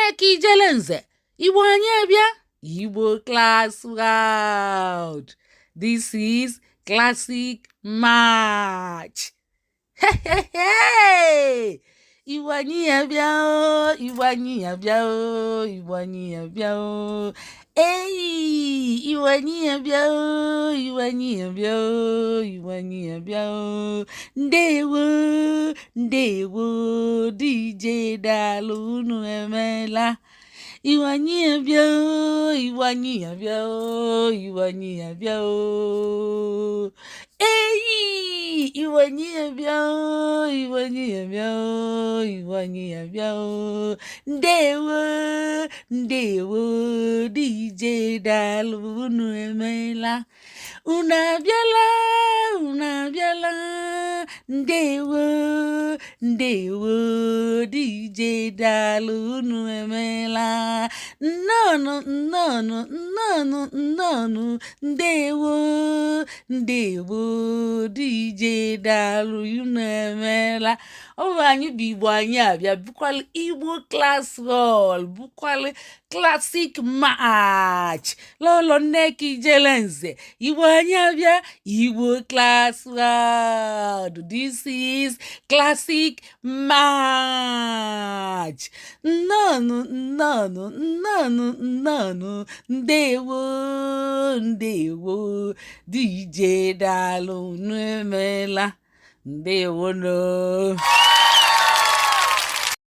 Nneka Ijelenze, Igbo anyị abịa, Igbo Class World. This is Classic Match. Hey, Igbo anyị abịa o, Igbo anyị abịa o, Igbo anyị abịa o. Eyi, Igbo anyị abịa o, Igbo anyị abịa o, Igbo anyị abịa o. Ndewo, ndewo, DJ, daalụ, unu emeela. Igbo anyị abịa o, Igbo anyị abịa o, Igbo anyị abịa o. Eyi, Igbo anyị abịa o, Igbo anyị abịa o, Igbo anyị abịa o. Ndewo, ndewo, DJ, daalụ, unu emeela. Unu abịala, unu abịala. Ndewo, ndewo, DJ, daalụ, unu emeela. Nnọọnụ, nnọọnụ, nnọọnụ, nnọọnụ. Ndewo, ndewo, DJ, daalụ, unu emeela. Ọ bụ anyị bụ Igbo anyị abịa, bụkwalụ Igbo Class Hall, bụkwalụ Classic Match. Lọlọ Nneka Ijelenze, Igbo anyị abịa, Igbo Class World. This is Classic Match. Nnọọnụ, nnọọnụ, nnọọnụ, nnọọnụ. Ndewo, ndewo, DJ, daalụ, unu emeela. Ndewo no.